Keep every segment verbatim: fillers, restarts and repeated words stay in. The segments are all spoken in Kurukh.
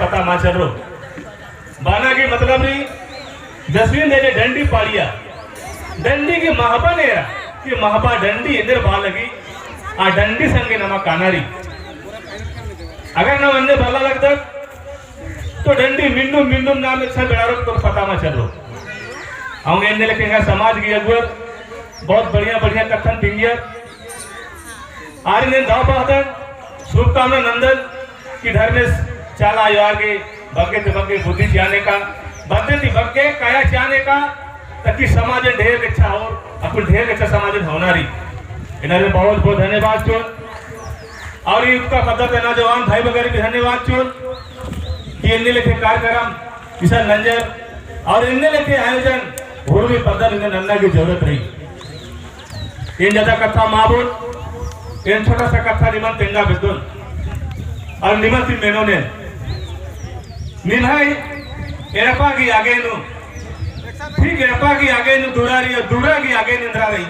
पता मा चलरो। बअना की मतलब रई, जस्मिन दे जे डंडी पाड़िया, डंडी की महबा नेरा, कि महबा डंडी एन्देर बआ लगी, आ डंडी संगे नमा काना रई। अगर नाम एन्ने बल्ला लगदत, तो डंडी मिन्नुम, मिन्नुम नाम एकसन बेड़ारो तो पता मा चलरो। अउंगे एन्ने लेखे एंगा समाज की अगुवर बहुत बढ़िया, बढ़िया कत्थन तिंगियर। आरिन एन दव बअदन, शुभकामना नंदन कि धर्मेस चाला आयो आर गे बग्गे ती बग्गे बुद्धि चिआने का, बग्गे ती बग्गे काया चिआने का, ताकि समाजन ढेर गेच्छा होओर, अक्कुन ढेर गेच्छा समाजन होना रई। एन्ने बहुत बहुत धन्यवाद चिओन। और ई उत्का पद्दा ती एना जवान भाई बगरे भी धन्यवाद चिओन कि एन्ने लेखे कार्यक्रम इसन नंजर और एन्ने लेखे आयोजन हुरमी पद्दा नू नन्ना की जरूरत रई। एन ज्यादा कत्था मा बओन, एन छोटा सा कत्था निमन तेंगा बेद्दोन। और निमन ती मेनोन एन। निम्है एड़पा की आगे नू, ठीक एड़पा की आगे नू दूरा रई, दूरा की आगे नू एन्दरा रई।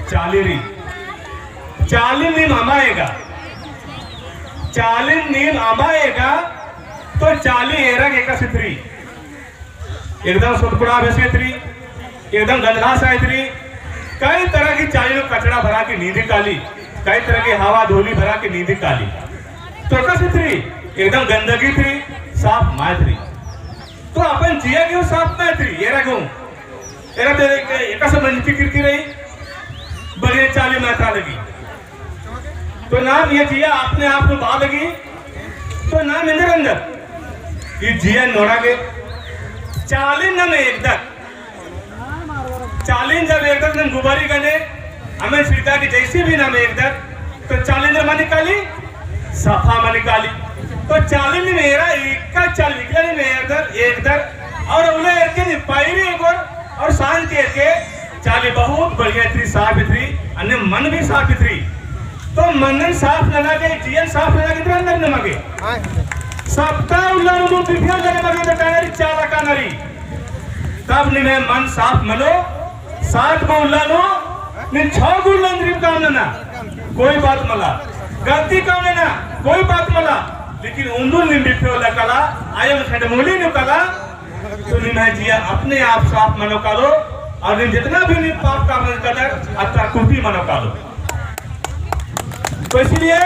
चाली रई। चाली नीम अमा एगा। चाली नीम अमा एगा, तो चाली एरा गे एकासे रई। एकदम सुटकुड़ा बेसे रई, एकदम गंदला साइत रई। कई तरह की चाली नू कचड़ा भरा के नींदी काली, कई तरह की हवा धूली भरा के नींदी काली। तो एकासे रई, एकदम गंदगी रई, साफ माइत रई। तो अपन जिया गे साफ माइत रई, एरा गे। एरा तो एक, एकासे मंजकी किरकी रई, बढ़िया चाली मात्रा लगी। तो नाम ये जिया अपने आप नू बआ लगी, तो नाम एन्देर नंदत। ई जिया नोड़ा गे चाली नाम एकदत। चाली जब एकदत नाम गुबारी गने, अमेन सिरका की जैसे भी नाम एकदत, तो चाली एन्देर मनी काली, सफा मनी काली। तो चाली नीम एरा एका चाली निकला नीम एकदत, एकदत, और उल्ला एरके नीम पैरी एगोर, और सांझ के एरके चाली बहुत बढ़िया इतरी, साफ इतरी, अन्ने मन भी साफ इतरी। तो मनन साफ नना गे, जियन साफ नना गे, इतरा अंदर नमा गे। सप्ताह उल्ला नू बिफिया लगे बगे तो काना रई, चाला काना रई। तब निम्है मन साफ मनो, सात गो उल्ला नू, नीम छौ गो उल्ला नू काम नना, कोई बात मला। गलती काम नना, कोई बात मला। लेकिन उन्दुल नीम बिफे उल्ला काला, आयो खंडमूली नू काला, तो निम्है जिया अपने आप साफ मनो कालो, और नीम जितना भी नीम पाप काम नंजकदर, अत्ता कुटी मनो कालो। तो इसलिए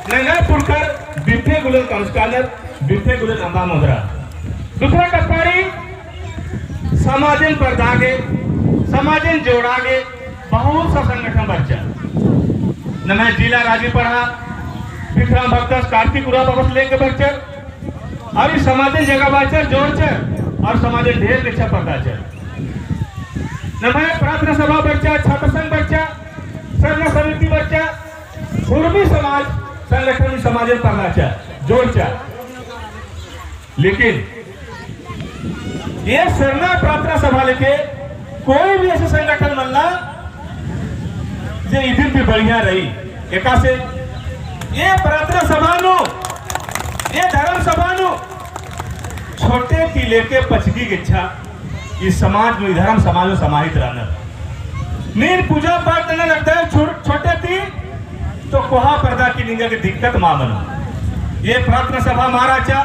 नंगा पुरखर बिफे गुलन कमचकानर, बिफे गुलन अम्बा मोदरा। दूसरा कत्था रई, समाजन परदा गे, समाजन जोड़ा गे बहुत सा संगठन बरचा। नम्है जिला राजी पड़हा, विक्रम भक्तस, कार्तिक उराँव बबस लेके बरचर। और ई समाजन जगाबाचर, जोड़चर, और समाजन ढेर गेच्छा परदाचर। नम्है प्रार्थना सभा बरचा, छात्र संघ बरचा, सरना समिति बरचा, हुरमी समाज संगठन समाजन परदाचा, जोड़चा। लेकिन ये सरना प्रार्थना सभा लेके कोई भी ऐसे संगठन मल्ला जे इदिन भी बढ़िया रई। एकासे ये प्रार्थना सभा नू, ये धर्म सभा नू छोटे ती लेके पचगी गेच्छा ई समाज नू, ई धर्म समाज नू समाहित रअनर। नीन पूजा पाठ नना लगदय छो-, छोटे ती, तो कोहा परदा की निंगा गे दिक्कत मा मनो। ये प्रार्थना सभा मा रहचा,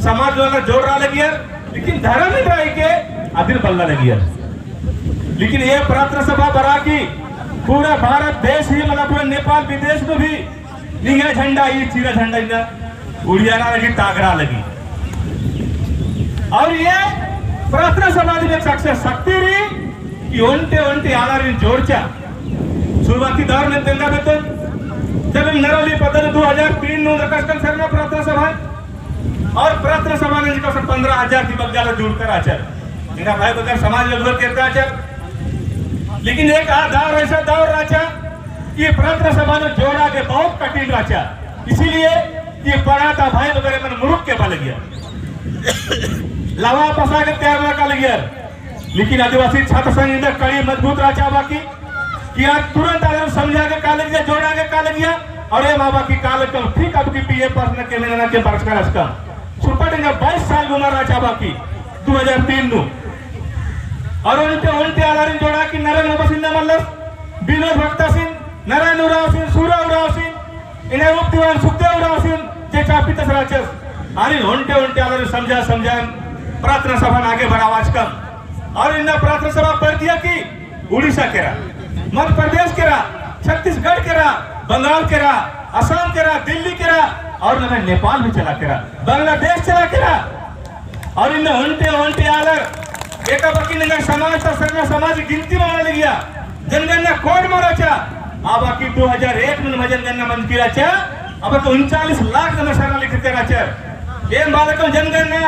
समाज वाला जोड़रआ लगियर, लेकिन धर्म ही रही के अदिन बल्ला लगियर। लेकिन ये प्रार्थना सभा बरआ की पूरा भारत देश ही, मतलब पूरा नेपाल विदेश में भी निंग्है झंडा, ई चीरा झंडा इन्ना उड़ियाना लगी, तागरा लगी। और ये प्रार्थना सभा दिम एक सक्से शक्ति रई कि ओन्टे ओन्टे आलारिन जोड़चा। शुरुआती दौर में तेंगा बेतन, जब हम नरौली पद्दा नू दो हज़ार तीन नू रकसकन सरना प्रार्थना सभा, और प्रार्थना सभा नंजकस पन्द्रह हज़ार ती बग्गे आलर जुड़कर आचर। एंग्है भाई बगर समाज लगभग केरता आचर। लेकिन एक आ दौर, ऐसा दौर रहचा कि प्रार्थना सभा नू जोड़आ गे बहुत कठिन रहचा। इसीलिए ये पढ़ा ता भाई बगर एमन मुरुख के बा लगियर। लावा पसा के तैयार रआ का लगियर। लेकिन आदिवासी छात्र संघ इन्ना कड़ी मजबूत रहचा बाकी कि आज तुरंत आलर समझा के का लगिया, जोड़ा के का लगिया, और ये माँ बाकी का लगिया, ठीक अब की बीए पास न के, मेहनत के पास कर असका। सुपट इन्ना बाईस साल उमर रहचा बाकी, दो हज़ार तीन नू। और ओन्टे, ओन्टे आलारिन जोड़ा की नरन हो बस इन्ना मल्लस, विनोद भक्तासिन, नारायण उराँवसिन, सूरा उराँवसिन, इन्ना रूप दीवान सुखदेव उराँवसिन, जे चापी तस रहचस। आरिन ओन्टे ओन्टे आलर समझा समझा प्रार्थना सभा आगे बढ़ाबाचकम। और इन्ना प्रार्थना सभा परदिया की उड़ीसा केरा, मध्य प्रदेश केरा, छत्तीसगढ़ केरा, बंगाल केरा, असम केरा, दिल्ली केरा, और नम्है नेपाल भी चला केरा, बांग्लादेश चला केरा। और इन्ना ओन्टे ओन्टे आलर एका बग्गे नंगा समाज ता सरना समाज गिनती मना लगिया, जनगणना code मल रहचा। आ बग्गे दो हजार एक नू नम्है जनगणना मंजकी रहचा, अबड़के उनचालीस लाख नम्है सरना लिखरकी रहचर। एम बालकन जनगणना,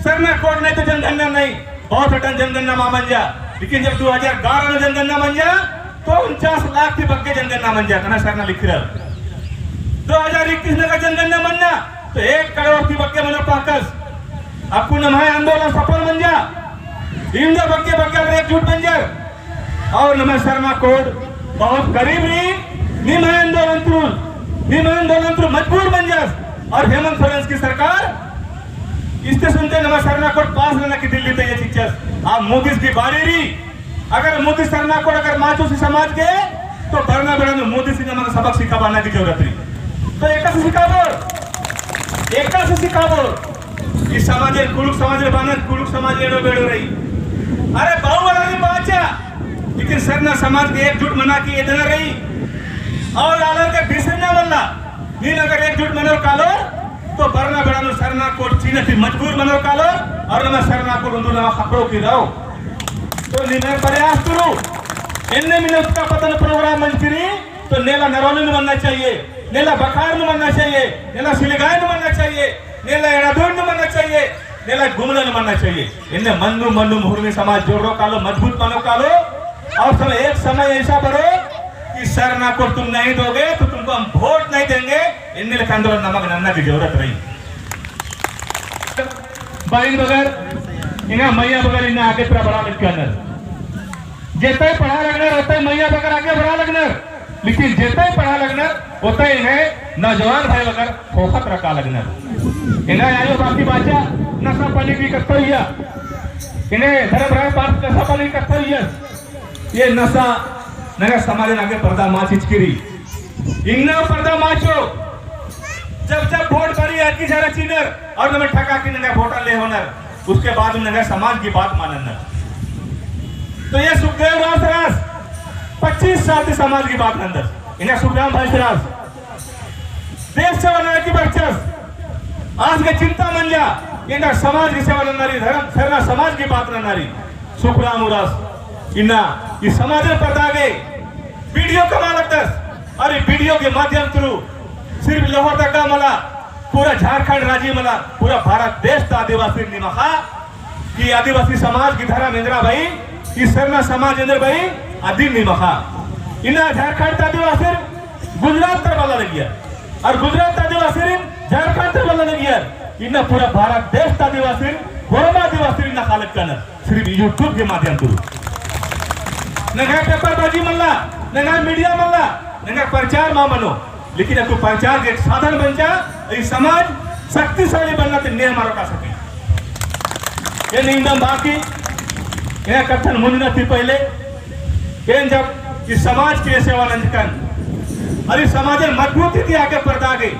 सरना code नहीं तो जनगणना नहीं, बहुत हटन जनगणना मा मंजा। लेकिन जब दो हजार ग्यारह नू जनगणना मंजा, तो उनचास लाख ती बग्गे जनगणना मंजा, तना सरना लिखरर। दो हजार इक्कीस नू का जनगणना मन्ना, तो एक करोड़ ती बग्गे मनो पाकस। अक्कु नम्है आंदोलन सफल मंजा, इवंदा बग्गे बग्गे अगर एकजुट मंजर, और नम्है सरना code बहुत करीब रई, निम्है आंदोलन तुरु, निम्है आंदोलन तुरु मजबूर मंजस, और हेमंत सोरेन की सरकार इस्ते सुनते नम्है सरना code पास नना की दिल्ली ती ये चिच्चस। आ मोदी की बारी रई, अगर मोदी सरना code अगर मा चिओस ई समाज गे, तो बरना बेड़ा नू मोदी ती नमन सबक सिखाबअना की जरूरत रई। तो एकासे सिखाबओर, एकासे सिखाबओर कि समाज, कुँड़ुख़ समाज बअनर, कुँड़ुख़ समाज एड़ो बेड़ो रई। अरे बाऊ वाला रई बाचा, लेकिन सरना समाज के एकजुट मना की एदना रई। और आलर के बिसरना मल्ला, नीन अगर एकजुट मनोर कालोर, तो बरना बेड़ा नू सरना code चिअना ती मजबूर मनोर कालोर, और नम्है सरना code उन्दुल नम्है ख़क्खरो की रओ। तो निम्है प्रयास तुरु, एन्ने मिनट का पतन program मंजकी रई, तो नेला नरौली नू मन्ना चाहिए, नेला बखार नू मन्ना चाहिए, नेला सिलिगाय नू मन्ना चाहिए, नेला एड़ादोई नू मन्ना चाहिए, नेला गुमला नू मन्ना चाहिए। एन्ने मन्नु मन्नु मुहुर्मी समाज जोड़ो कालो, मजबूत मनो कालो, और समय, एक समय ऐसा बरओ कि सरना code तुम नहीं दोगे तो तुमको हम वोट नहीं देंगे, एन्ने लेखा आंदोलन नमक नन्ना की जरूरत रई। बहिन बगर, एंग्है मइया बगर इन्ना आगे पूरा बढ़ा लग्गनर। जेतई पढ़ा लगनर, ओतई मइया बगर आगे बढ़ा लगनर। लेकिन जेतई पढ़ा लगनर, ओतई एंग्है नौजवान भाई बगर ख़ोख़ा तरा का लगनर। एंग्है आयो बाकी बाचा, नशा पानी भी कत्था हुइया। एंग्है धर्म भाई बाप नशा पानी कत्था हुइया। ये नशा नंग्है समाजन आगे पर्दा मा चिचकी रई। इन्ना पर्दा मा चिओ, जब जब वोट बरी अरखी झरा चिअनर और नम्है ठका की नंग्है वोट ले होनर, उसके बाद नंग्है समाज की बात मा नन्नर। तो ये सुखदेव उराँव सरास पच्चीस साल ती समाज की बात नन्दस, इन्ना सुखराम भाई सरास देश सेवा नना की बरचस, आस गे चिंता मंजा, इन्ना समाज की सेवा नन्ना रई, धर्म सरना समाज की बात नन्ना रई। सुखराम उराँव इन्ना ई समाजन परदा गे video कमआ लगदस, और ई video के माध्यम through सिर्फ लोहरदगा मला, पूरा झारखंड राजी मला, पूरा भारत देश ता आदिवासी निमखा कि आदिवासी समाज की धर्म एन्दरा बई, ई सरना समाज एन्दरा बई, अदिन निमखा। इन्ना झारखंड ता आदिवासी गुजरात तर बल्ला लगियर, और गुजरात ता आदिवासी झारखंड तर बल्ला लगियर। इन्ना पूरा भारत देश ता आदिवासी, होरमा आदिवासी इन्ना ख़ल्ल लगनर। सिर्फ YouTube के माध्यम through। नंग्है paper बाजी मल्ला, नंग्है media मल्ला, नंग्है प्रचार मा मनो, लेकिन अक्कु प्रचार के एक साधन बंचा, ई समाज शक्तिशाली बनना ती ने मारो का सके। ये निंदम बाकी, ये कत्थन मुन्ना ती पहले, ये जब ई समाज के सेवा नंजकन, और ई समाज मजबूती ती आगे परदा गे,